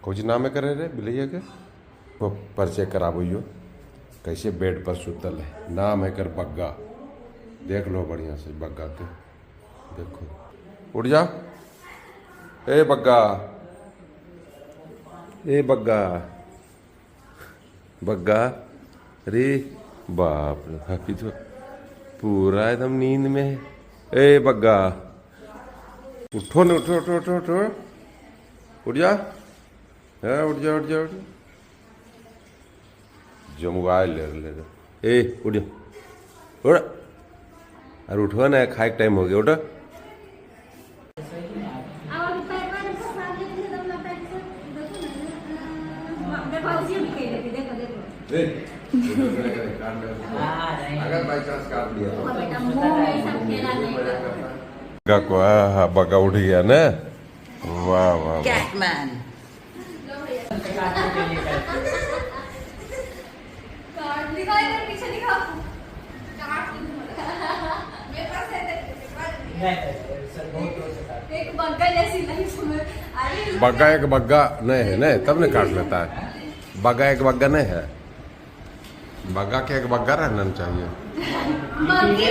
कुछ नाम है करे रे बिलैया के? वो परिचय कराबो, कैसे बेड पर सुतल है। नाम है कर बग्गा। देख लो बढ़िया से बग्गा के, देखो। उठ जा ए बग्गा, ए बग्गा, बग्गा। अरे बाप रे, अभी तो पूरा एकदम नींद में है। ए बग्गा, उठो न, उठो उठो उठो उठो, उठ जा। है, उठ जा, उठ जा, उठ जा। जो मोबाइल ले ले ले। ए, उठ जा, उठ। अरे उठो ना, खाए के टाइम हो गया, उठो। अब अभी पैर पैर फंसा के थे, अपना पैर से देखो ना। देखो, उसी भी कह रही, देखो देखो। अगर बाई चांस काट लिया तो बेटा, मुंह में सब खेला नहीं। बग्गा को, हाँ हाँ, बग्गा उठ गया ना। वाह वाह वाह। कैटमैन। कार्ड दिखा, इधर पीछे दिखा। कार्ड मेरे पास है। एक बग्गा जैसी लाइफ में अरे। बग्गा एक बग्गा नहीं है नहीं, तब ने काट लेता है। बग्गा एक बग्गा नहीं है, बग्गा के एक बग्गा रहना चाहिए। बग्गी।